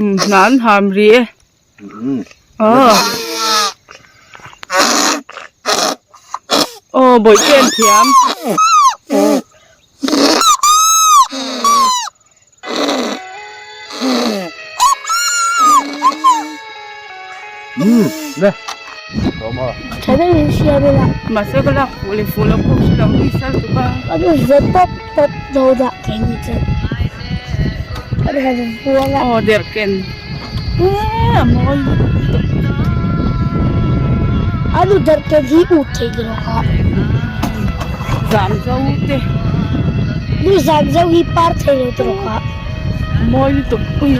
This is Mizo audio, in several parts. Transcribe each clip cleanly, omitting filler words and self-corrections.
Hna an ham rih e. Aw. Aw bawihte an thiam. Mahse ka lak fuh leh fuh loh pawh hre lo hi sal tuk a. Aw derhken a mawi lutuk. Zam zo te. Mawi lutuk ui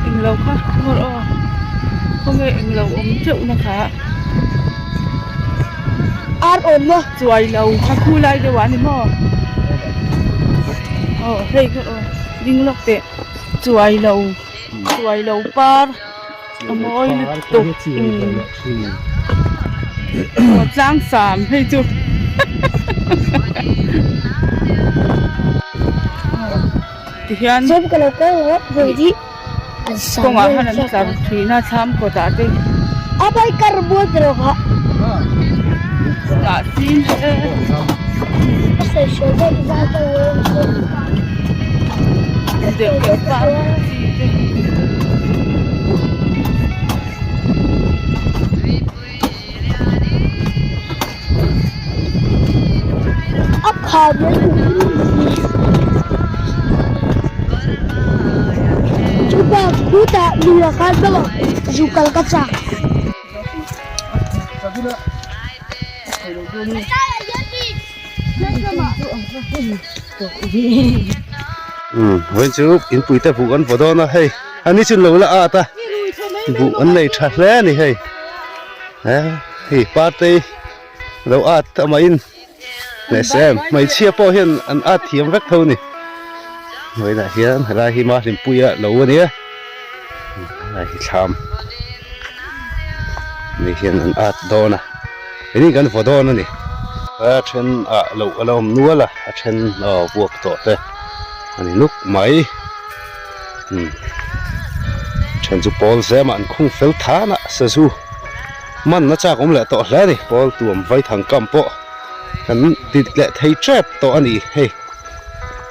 englo kha ngawr aw khawnge englo awm teuh na kha ar awm a chuai lo kha khu lai deuh ah a ni maw aw hei kha aw ding lawk teh chuai lo chuai lo par a mawi lutuk aw tlang sam hei chu tihian kawngah hian an tlar thin a thlam kawtah te dah chin te deuh deuh par chi te. A kham mai chupa khutah lui ah khan bawk zu kal ka chak. Vawiin chu inpui te buh an vaw dawn a hei a ni chu lo la at a buh an nei tha hle a ni hei. Hei partei lo at a mah in leh sem hmeichhia pawh hian an at thiam vek tho a ni vawiinah hian helai hi Mahlimpuia lo a nia helai hi thlam ni hian an at dawn a hei ni kan vaw dawn a ni a then ah loh a la awm nual a a then aw vuak tawh te a ni nuk mai then chu pawl zem ah an khung fel than a sazu man a chak awm leh tawh hle a ni pawl tuam vaithang kam pawh kan ti leh thei tep tawh a ni hei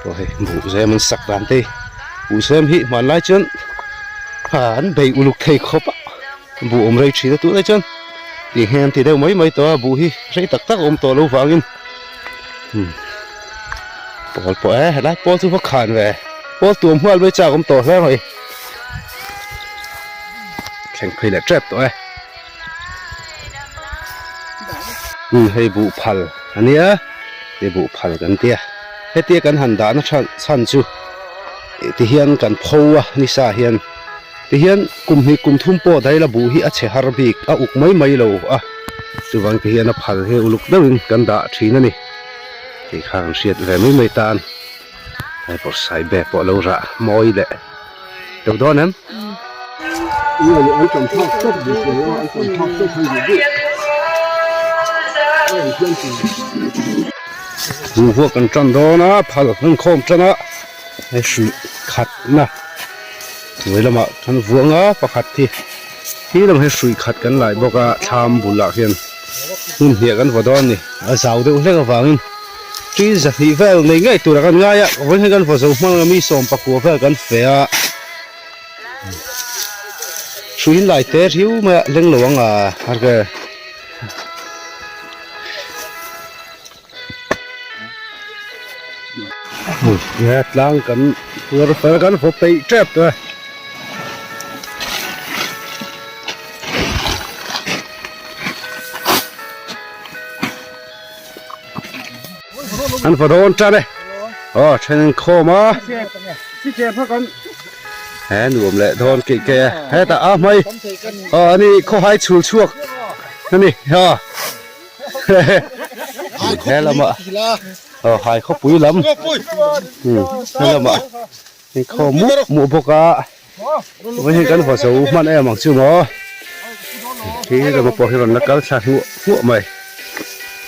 aw hei buh zem an sak dan te hi buh zem hi hmanlai chuan an bei uluk thei khawp a buh awm rei thin a tunah chuan tih nghe an ti deuh mai mai tawh a buh hi rei tak tak a awm tawh lo vangin pawl pawh e helai pawl chu va khan ve pawl tuam hual mai chak awm tawh hle mai. Thleng phei leh tep tawh e. Umm hei buh phal a nia hei buh phal kan tia hetia kan han dahna chhan chhan chu ti hian kan pho a nisa hian ti hian kum hnih kum thum pawh daila buh hi a chhe har bik a uk mai mai lo a chuvang ti hian a phal hi uluk deuhin kan dah thin a ni tih kha kan hriat ve mai mai tan. Hei pawh sai bag pawh a lo rah mawi leh deuh dawn em? Zungvuak kan tan dawn a phal kan khawm tan a hei hruih khat na hnuai lamah kan vuang a pakhat hi khi lam hi hruih khat kan lai bawk a thlam bulah hian hmun hniah kan vaw dawn a ni a zau deuh hlek avangin. Ṭi zahnih vel nei ngei tura kan ngai a, vawiin hian kan vaw zo hmang a mi sawmpakua vel kan fe a, hruiin lai te riu mai a leng lo ang a harke. Tlang kan tuar fel kan vaw peih tep tawh e. An va dawn tan e aw then an khawm a he nuam leh dawn keih keih e hetah a hmai aw ani khawhai chhul chhuak ani ha he lamah aw hai khawpui lam he lamah an khawm mup mup bawk a. Vawiin hi kan vaw zo hman em ang chu maw khi lam pawh hi rawn la kal thla hmuah hmuah mai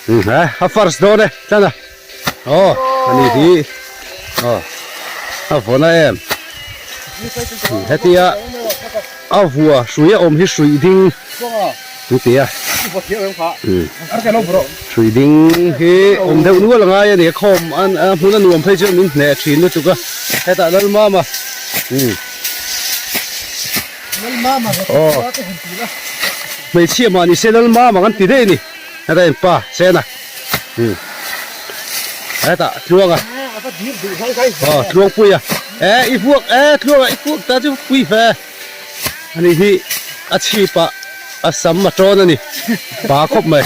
he a first dawn e tlan a aw ani hi aw a vawna em. Hetia a vua hrui a awm hi hrui ding an ti a. Hrui ding hi awm deuh nual a ngai a ni a khawm a hmun a nuam phei chuan min hneh thin lutuk a hetah Lalmama Aw hmeichhia mah ni se Lalmama kan ti daih a ni hetah hian pa Sena hetah Tluanga aw Tluangpuia e i vuak e Tluanga i vuak ta chu pui ve ani hi a chhip ah a sam a tawn a ni pa khawp mai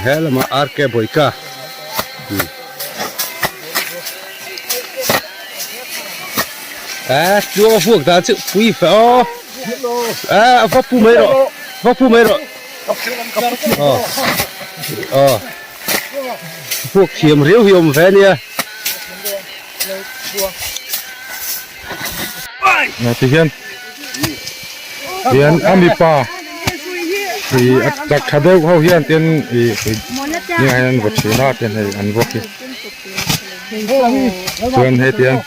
he lamah R K Bawika. A tluang a vuak dan chu pui fe aw a va pu mai rawh va pu mai rawh aw aw vuak thiam riau hi awm ve ania. Ti hian hian a mipa ih a chak tha deuh ho hian tin ih dingah hian an vaw thin a tin hei an vuak hi chuan hei tiang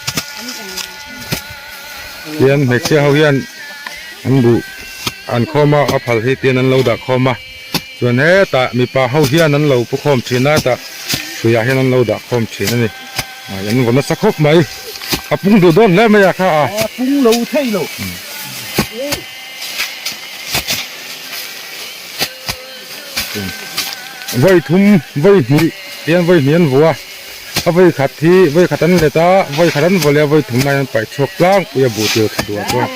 tian hmeichhia ho hian an buh an khawm a a phal hi tin an lo dah khawm a chuan hetah mipa ho hian an lo pu khawm thin a hetah hruiah hian an lo dah khawm thin a ni. An vaw nasa khawp mai. A pung duh dawn hle mai a kha a. A pung lo thei lo. Vawi thum, vawi hnih tiang vawi hnih an vua. A vawi khat hi vawi khat an let a, vawi khat an vaw leh a vawi thum laiin an paih chhuak tlangpui a buh tir tha duh ah chuan.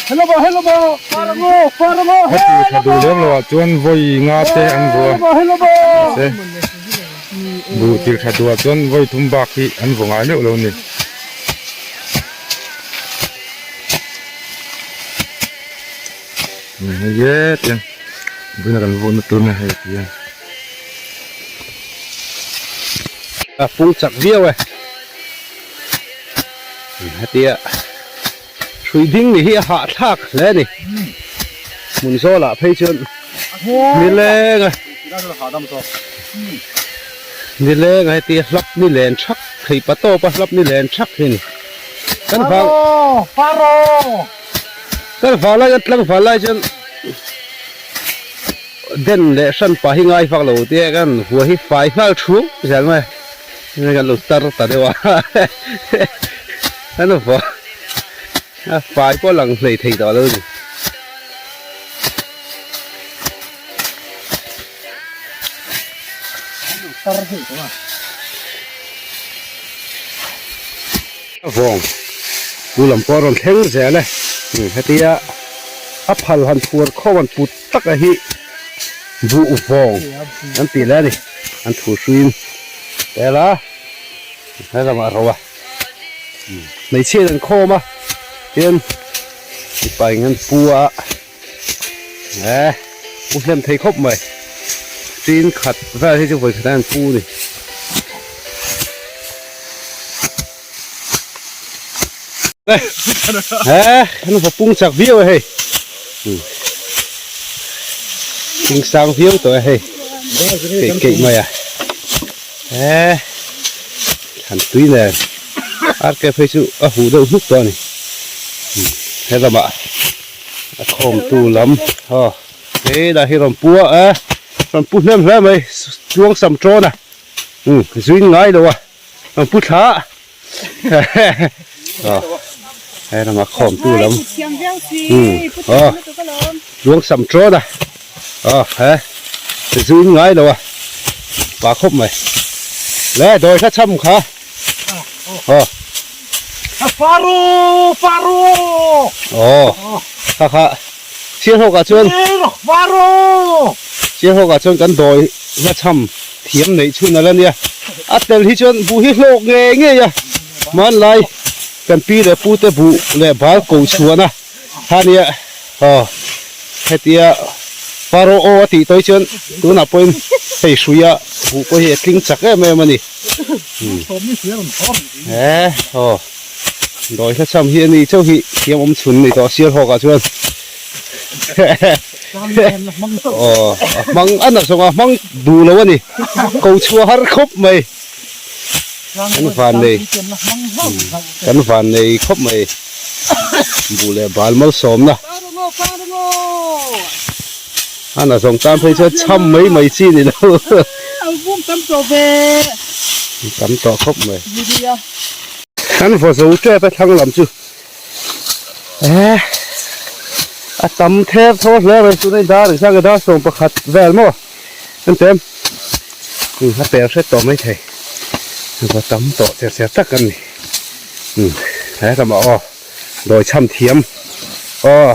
Hello ba hello ba parango parango A tir tha duh lem lo ah chuan vawi nga te an vua. Hello ba. Buh tir tha duhah chuan vawi thum bak hi an vaw ngai meuh lo a ni. Hei hetiang vawiin a kan vawhna tur nia hei ti hian. A pung chak viau e. Hetia hrui ding ni hi a hahthlak hle a ni. Hmun zawlah phei chuan nileng a nileng a heti hlap ni len thak thei pa tawp a hlap ni len thak hi a ni. Kan vang kan vang lai kan tlangval lai chuan den leh hran pa hi ngai vak lo tia kan hua hi fai nghal thuang zel mai a kan lo tar ta deuh a kan vang. A fai pawh lang hlei thei tawh lo ni. A vawng tu lam pawh a rawn thleng zel e. Hetia a phal han phuar khawm han put tak a hi buh vawng an tih leh a ni. An thu hruiin tel a, he lamah a ro a. Hmeichhia an khawm a tin mipa in an pu a eh pu hnem thei khawp mai tin khat vel hi chu vawi khat an pu a ni. Eh an va pung chak viau e hei thing sang viau tawh e hei keih keih mai a eh. Thlan tui nen arke phei chu a huh deuh hnuk tawh a ni he lamah a khawmtu lam aw he lah hi rawn pu a e rawn pu hnem hle mai tluang sam tawn a umm zuin ngai lo a rawn pu thla aw he lamah khawmtu lam umm aw tluang sam tawn a aw he zuin ngai lo a pa khawp mai le dawi kha cham kha aw Faro faro aw kha kha sir ho kah chuan faro sir ho kah chuan kan dawi hla cham thiam neih chhun ala nia a tel hi chuan buh hi hlawk ngei ngei a hmanlai kan pi leh pu te buh leh bal ko chhuan a Khania aw hetia Faro aw a tih tawih chuan tunah pawhin hei hruia buh pawh hi a tling chak em em a ni. He aw dawi hla cham hi a ni chauh hi thiam awm chhun ni tawh sial hawkah chuan aw a hmang a na zawng a hmang duh lo a ni ko chhuah har khawp mai. Kan van nei kan van nei khawp mai buh leh bal malsawmna a na zawng tan phei chuan cham mai mai chi ni lo tam tawh khawp mai kan vaw zo tep a thlang lam chu eh a tam ther thaw hle mai tuna in dar engzah nge dar 11 vel maw an tem. A per hret tawh maithei va tam tawh cher cher tak an ni he lamah aw dawi chham thiam aw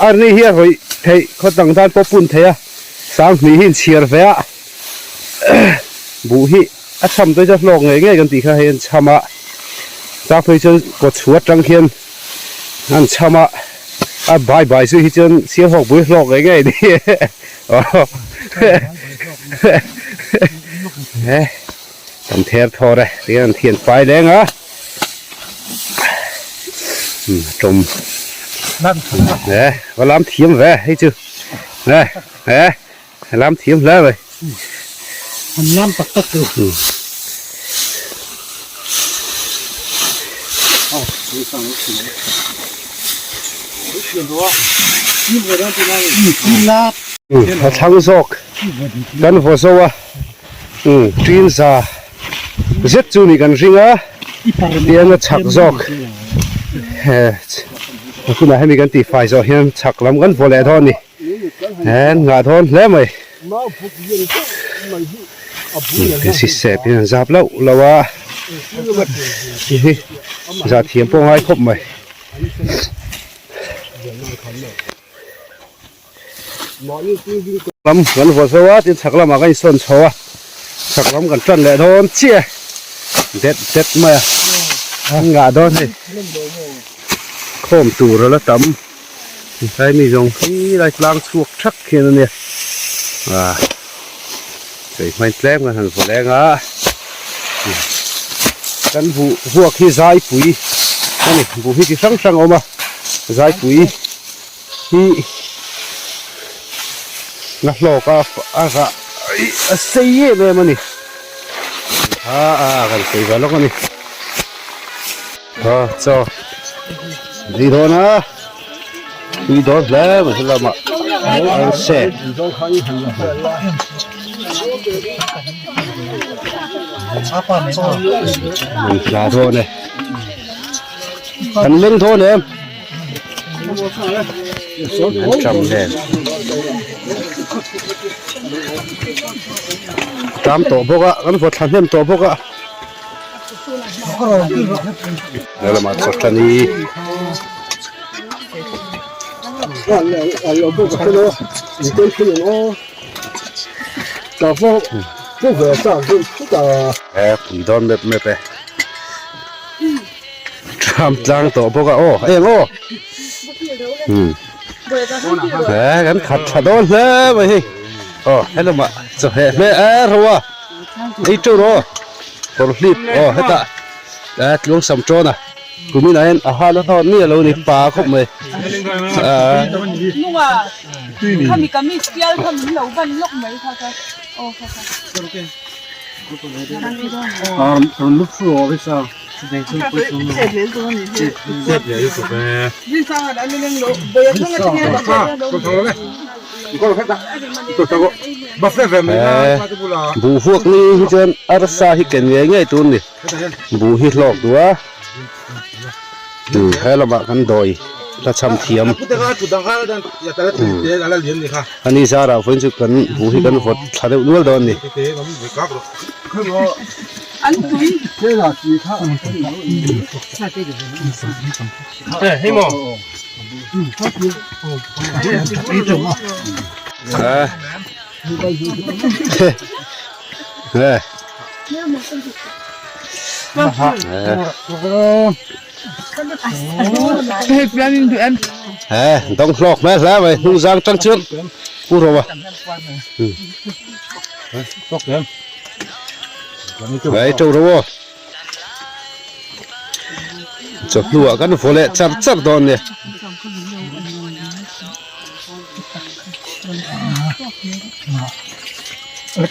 arni hi a rawih theih khaw dang dan pawh pun thei a sanghnih hi inchhiar ve a buh hi a chham te chu a hlawk ngei ngei kan tih kha hei an chham a chak phei chuan kaw chhuat atang khian an chham a a bai bai zui hi chuan sialhawk bul hlawk ngei ngei a ni aw he kan ther thawr e tihian an thian fai leng a tawm he va lam thiam ve hei chu he he lam thiam hle mai an lam tak tak tu A thlang zawk kan vaw zo a tin za zet chu ni kan ring a tiang a chhak zawk hunah hemi kan tihfai zawh hian chhak lam kan vaw leh dawn a ni he nghah dawn hle mai si sep hian an zap loh loh a hi zah thiam pawh a ngai khawp mai. Lam kan vaw zo a tin chhak lamah kan insawn chho a chhak lam kan tan leh dawn chiah e det det mai a an ngah dawn hei khawm tur a la tam helai mi zawng hi lai tlang chhuak thak hian a nia ah chei hmain tlem kan han vaw leng a kan buh vuak hi zaipui a ni buh hi chi hrang hrang a awm a zaipui. Hi na hlawk a a rah a sei em em a ni a a kan sawi ve lawk a ni a chaw tui dawn a tui dawn hle mai helamah arse hla dawn e kan leng dawn em. An ṭam nen ṭam tawh bawk a kan vaw thla hnem tawh bawk a he lamah chawhṭan hi he pui dawn mep mep e. Tram tlang tawh bawk a aw eng aw umm he kan khat tha dawn hle mai hei aw helamah chawhmeh hmeh er ho a ei teuh rawh aw kawr hlip aw hetah a tluang sam tawn a kumin ah hian a hal a hlawt miah lo a ni pa khawp mai aaa. Buh huak ni hi chuan arsa hi ken ngei ngei tur a ni buh hi hlawk duh a he lamah kan dawi la cham thiam ani zarah vawiin chu kan buh hi kan vawt thla deuh nual dawn a ni. Dawng hlawk hmel hle mai hnung zang tang chuan pu ro a. Mai teuh ro aw. Chawhnu ah kan vaw leh char char dawn nia. Hei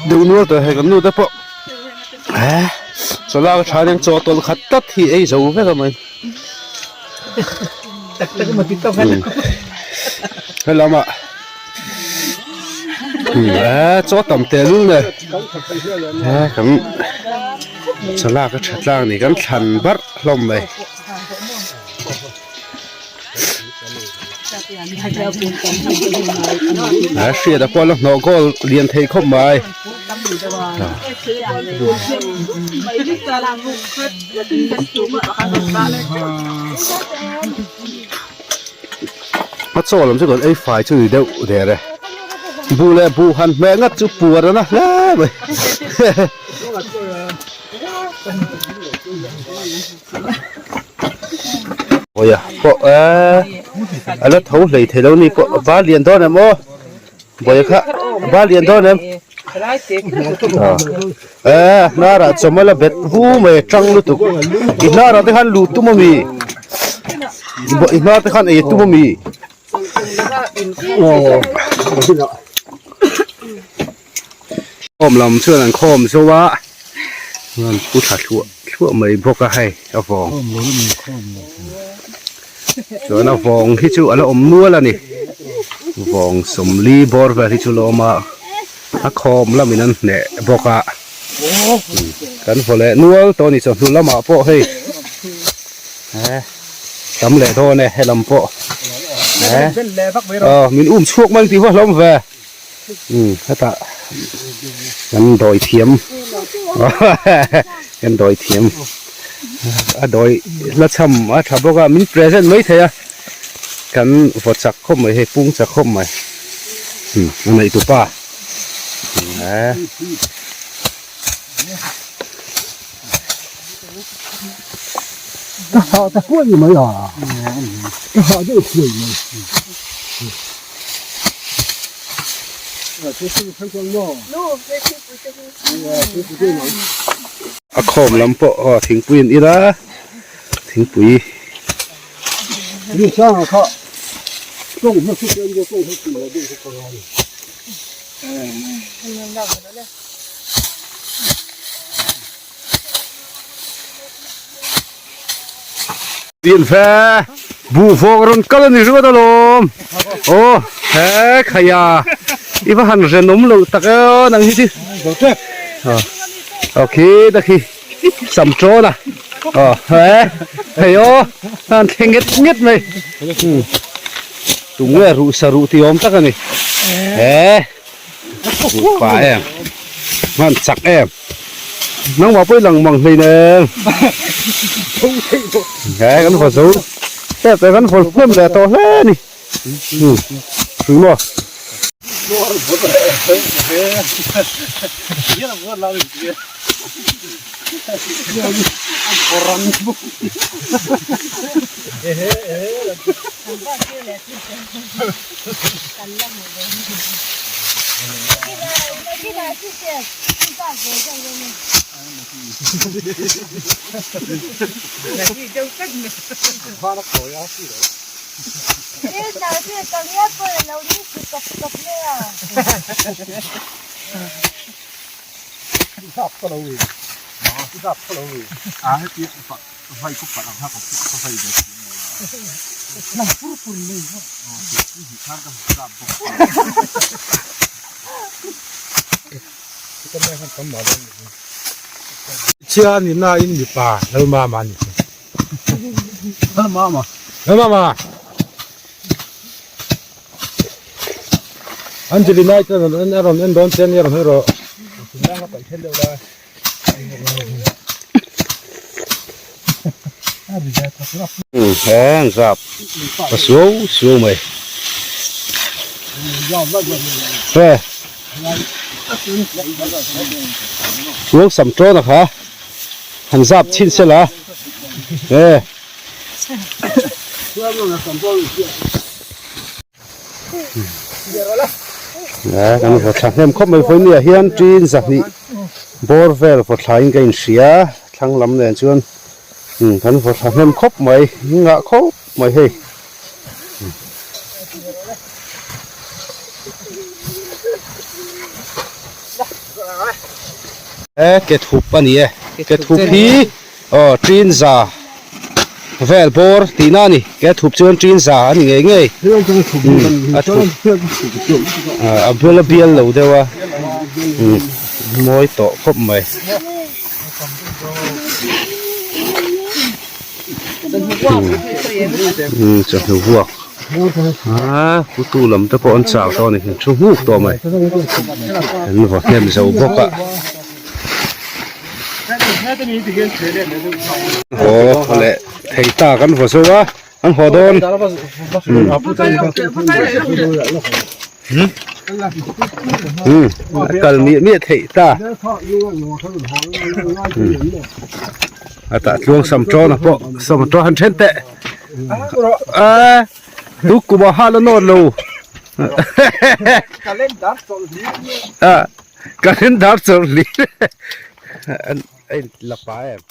deuh nual tawh hei kan nu te pawh eh chawlak a tha aniang chaw tawlh khat tlat hi ei zo vek a mai helamah eh chaw tam teh lul nen eh kan chawlak a tha tlang a ni kan thlan barh hlawm mai. A hriat a pawh la hnawh goal lian thei khawp mai. A chaw lam chu kan ei fai chu ni deuh der e. Buh leh buh han hmeh ngat chu puar a na hle mai. Awia pawh eee a la tho hlei thei lo ni pawh a bar lian dawn em aw buai kha a bar lian dawn em eee hnarah chawm a la bet hu mai a tang lutuk i hnarah te khan luh tum ami i hnar te khan ei tum ami. Khawm lam chuan an khawm zo a an pu thla thluah thluah mai bawk a hei a vawng chuan a vawng hi chu a la awm nual a ni vawng sawmli bawr vel hi chu la awm a a khawm lamin an hneh bawk a kan vaw leh nual tawh a ni chawhnu lamah pawh hei eh tam leh dawn e helam pawh eh aw min um chhuak mai tih va hlawm ve. Umm hetah kan dawi thiam kan dawi thiam a dawi hla chham a tha bawk a min present mai thei a kan vaw chak khawp mai hei pung chak khawp mai umm a neih tupa eh. Ka hah ta huai mai a ka hah deuh huai mai. A khawm lam pawh aw thingpui an ila thingpui Tin fe buh vawk rawn kal a ni ringawt alawm aw he khaia i va han ren awm loh tak e aw nang hi chu aw khi ta khi sam tawn a aw he hei aw han thleng nget nget mai tunge ruh sa ruh ti awm tak a ni he ruh pa em hman chak em. Nangmah pawh i lang mang hlei nen. He kan vaw zo tep e kan vaw hnem leh tawh hle a ni. Hrui maw? Chhia ni na in mipa Lalmama ni chu. Lalmama. Lalmama. Angelina chuan a rawn en dawn che ania rawn hawi rawh. Heng zap a suau suau mai he suau sam tawn a kha han zap chhin se la he. Kan vaw thla hnem khawp mai vawiin ah hian tin zahnih bawr vel vaw thla in ka inhria thlang lam nen chuan kan vaw thla hnem khawp mai ngah khawp mai hei. E ke thup a ni e ke thup hi aw tin za vel bawr tihna a ni ke thup chuan tin za a ni ngei ngei a thup a bula bial lo deuh a mawi tawh khawp mai. Chawhnu vuak a putu lam te pawh an chau tawh a ni thu nghuk tawh mai an vaw hnem zo bawk a haw leh thei ta kan vaw zo a an haw dawn umm a kal miah miah theih ta a tah tluang sam tawn a pawh sam tawn han then teh a tu kum ah hal a nawt lo a calendar chawlh hlir a in la pa em.